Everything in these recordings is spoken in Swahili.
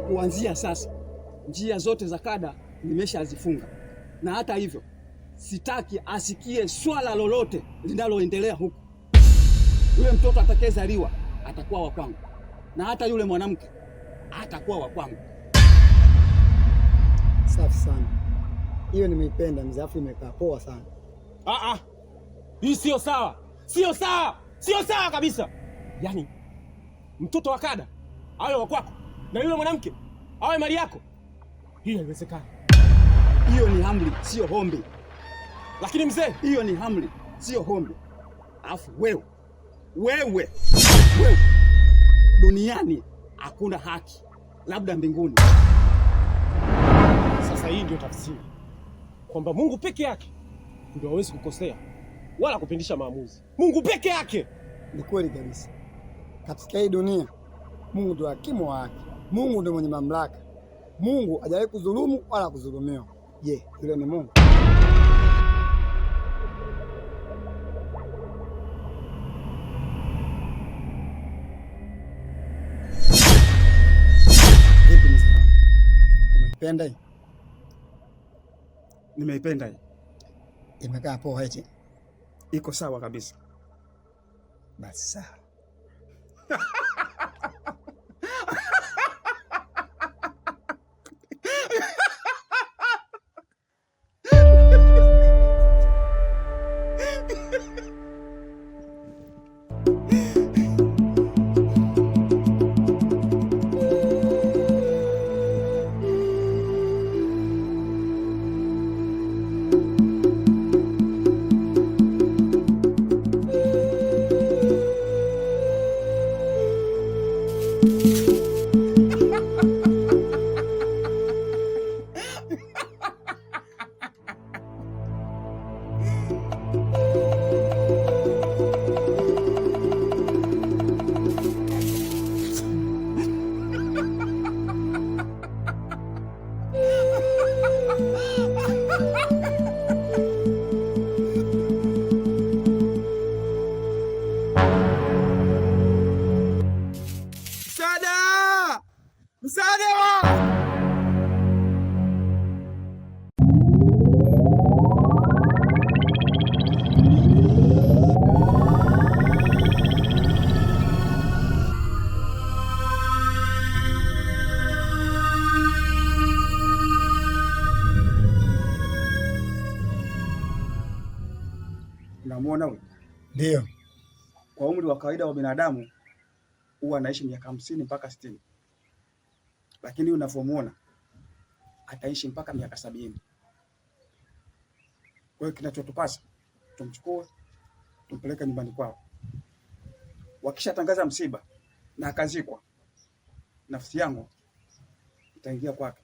Kuanzia sasa njia zote za kada nimeshazifunga, na hata hivyo sitaki asikie swala lolote linaloendelea huku. Yule mtoto atakayezaliwa atakuwa wa kwangu, na hata yule mwanamke atakuwa wa kwangu. Safi sana, hiyo nimeipenda mzee, afu imekaa poa sana. Ah ah, hii sio sawa, sio sawa, sio sawa kabisa. Yaani mtoto wa kada awe wa kwako na yule mwanamke awe mali yako, hii haiwezekani. Hiyo ni amri, sio hombi. Lakini mzee, hiyo ni amri, sio hombi. Alafu wewe wewe wewe, duniani hakuna haki, labda mbinguni. Sasa hii ndio tafsiri kwamba Mungu peke yake ndio hawezi kukosea wala kupindisha maamuzi. Mungu peke yake. Ni kweli kabisa, katika hii dunia Mungu ndio hakimu wa haki. Mungu ndio mwenye mamlaka. Mungu hajawahi kudhulumu wala kudhulumiwa. Je, yule ni Mungu? Vipi mzee wangu? Umeipenda hii? Nimeipenda hii. Imekaa poa eti? Iko sawa kabisa. Basi sawa. Unamwona huyu? Ndio. Kwa umri wa kawaida wa binadamu huwa anaishi miaka 50 mpaka 60, lakini unavyomuona ataishi mpaka miaka 70. Kwa hiyo kinachotupasa tumchukue tumpeleke nyumbani kwao. Wakishatangaza msiba na akazikwa, nafsi yangu itaingia kwake.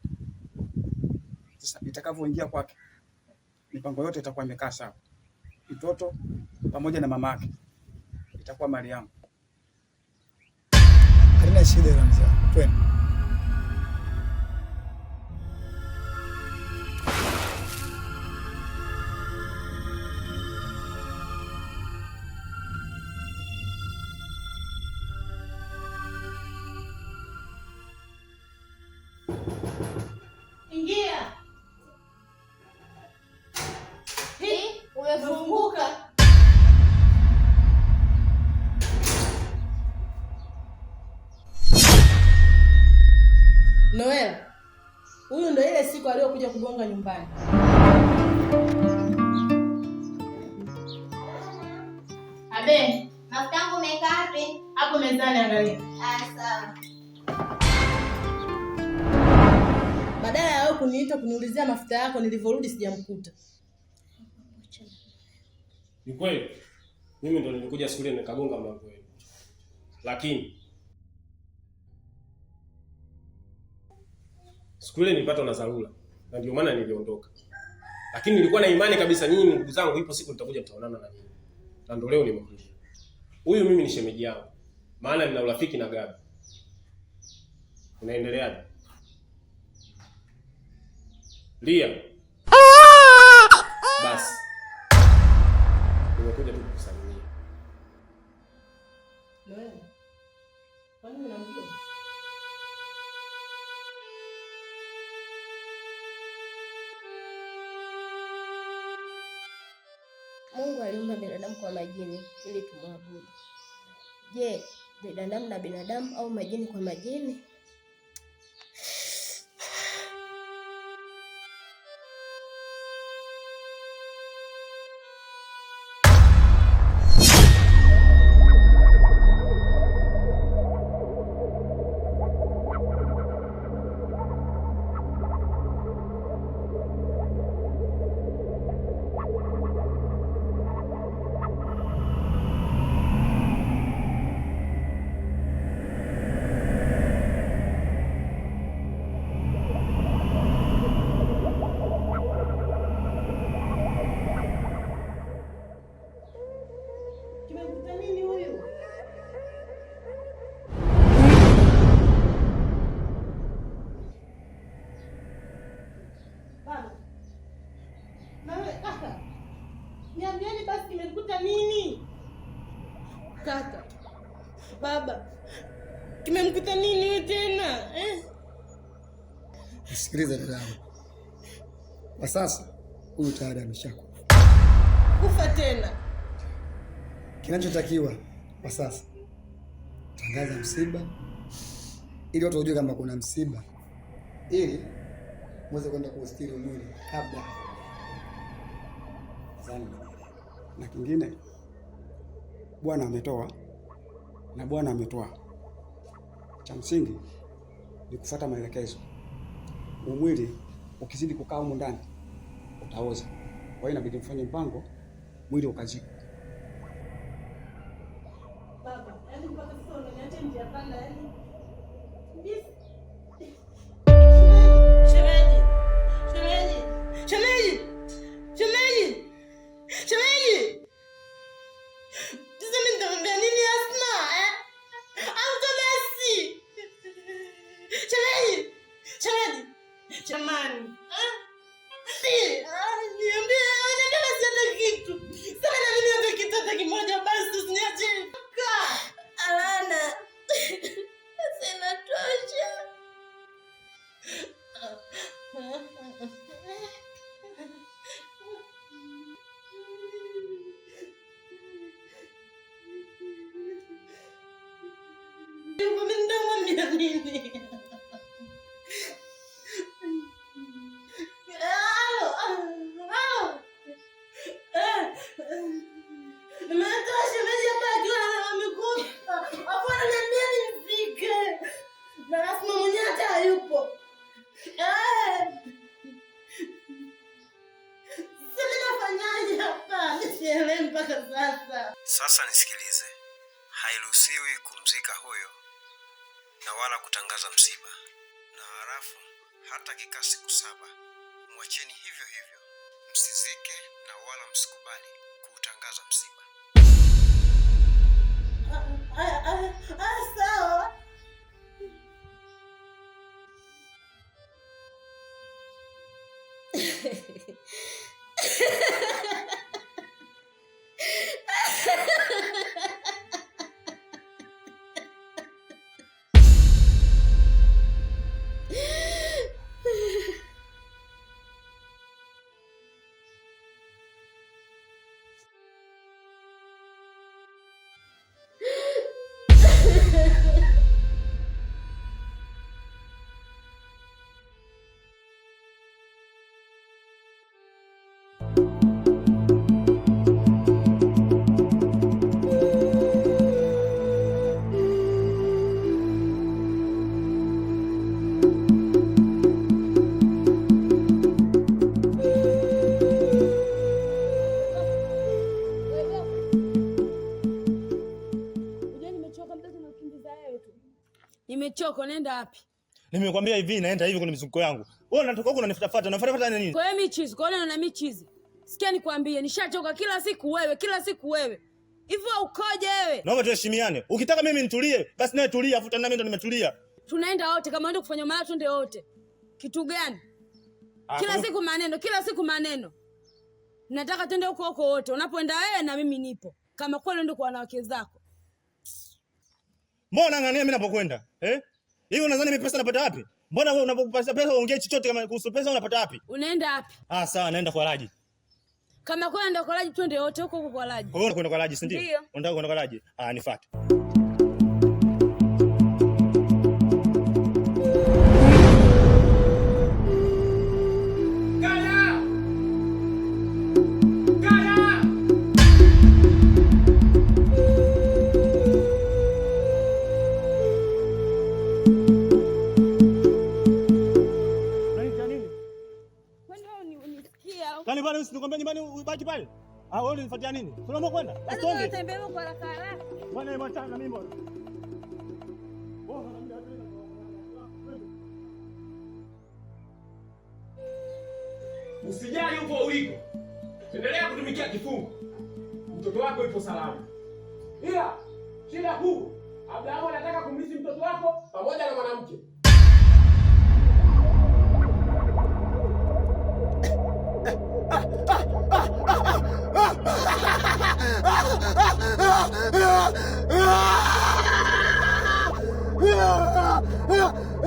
Sasa itakavyoingia kwake, mipango yote itakuwa imekaa sawa. Mtoto pamoja na mama yake itakuwa mali yangu. Halina shida la mzee. Twende. Ingia. Hii umefunguka. Noel, huyu ndo ile siku aliyokuja kugonga nyumbani. Abe, Mafuta yangu umeweka wapi? Hapo mezani angalia. Ah, sawa. Badala ya wewe kuniita kuniulizia mafuta yako, nilivyorudi sijamkuta. Ni kweli. Mimi ndo nilikuja siku ile nikagonga mlango wenu. Lakini siku ile nilipatwa na dharura na ndio maana niliondoka. Lakini nilikuwa na imani kabisa nyinyi ndugu zangu, ipo siku nitakuja mtaonana na nyinyi. Na ndio leo nimekuja. Huyu mimi ni shemeji yangu. Maana nina urafiki na Gabi. Unaendeleaje? Lia. Basi. Nimekuja tu kukusalimia. Noel, kwani unamjua? Mungu aliumba binadamu kwa majini ili tumwabudu. Je, binadamu na binadamu au majini kwa majini? Kimemkuta nini huyu? Baba. Na wewe kaka. Niambieni basi kimemkuta nini? Kaka. Baba. Kimemkuta nini huyu tena? Eh? Nisikilize dadangu, kwa sasa huyu tayari ameshakufa. Kufa tena. Kinachotakiwa kwa sasa, tangaza msiba ili watu wajue kama kuna msiba, ili muweze kwenda kuustiri mwili kabla. Nadhani umenielewa. Na kingine, Bwana ametoa na Bwana ametoa. Cha msingi ni kufuata maelekezo. Mwili ukizidi kukaa humu ndani utaoza. Kwa hiyo inabidi mfanye mpango mwili ukazikwe. Baba, yaani mpaka sasa unaniacha njia panda yaani. Shemeji. Shemeji. Shemeji. Shemeji. Shemeji. Sasa mimi nitamwambia nini Asma eh? Au ndo basi. Shemeji. Shemeji. Jamani. Eh? Si, niambie, niambie basi hata kitu. Sasa na mimi hata kitu hata kimoja basi usiniache. Kaa. Alana. Sasa inatosha. Mimi nitamwambia nini? Alo, alo. Nimetoa shemeji hapa akiwa amekufa. Hapo ananiambia nimzike. Na Asma mwenyewe hata hayupo. Eh. Sasa mimi nafanyaje hapa? Mimi sielewi mpaka sasa. Sasa nisikilize, hairuhusiwi kumzika huyo na wala kutangaza msiba, na halafu hata kikaa siku 7 mwacheni hivyo hivyo, msizike na wala msikubali kuutangaza msiba. Sawa. Nimechoka, nenda wapi? Nimekwambia hivi naenda hivi kwenye mizunguko yangu. Wewe unatoka huko unanifuatafuata, unafuatafuata nini? Kwa hiyo michizi, kwa hiyo na michizi. Sikia nikwambie, nishachoka kila siku wewe, kila siku wewe. Hivi ukoje wewe? Naomba tuheshimiane. Ukitaka mimi nitulie, basi naye tulia, afuta na mimi ndo nimetulia. Tunaenda wote, kama unaenda kufanya mara twende wote. Kitu gani? Kila siku maneno, kila siku maneno. Nataka twende huko huko wote. Unapoenda wewe na mimi nipo. Kama kweli ndio kwa wanawake zako. Mbona ngania mimi napokwenda? Eh? Hivi unadhani mimi pesa napata wapi? Mbona wewe unapopata pesa uongee chochote kama kuhusu pesa unapata wapi? Unaenda wapi? Ah, sawa naenda kwa Raji. Kama kweli ndio kwa Raji twende wote huko huko kwa Raji. Kwa hiyo unakwenda kwa Raji, si ndio? Unataka kwenda kwa Raji? Ah, nifuate. Nikwambia nyumbani ubaki pale. Ah, wewe unanifuatia nini? Tunaomba kwenda. Usonge. Tembea kwa haraka haraka. Bwana yeye machana na mimi bwana. Usijali upo uliko. Endelea kutumikia kifungo. Mtoto wako yupo salama. Ila shida kuu, Abrahamu anataka kumlisi mtoto wako pamoja na mwanamke.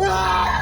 Ah!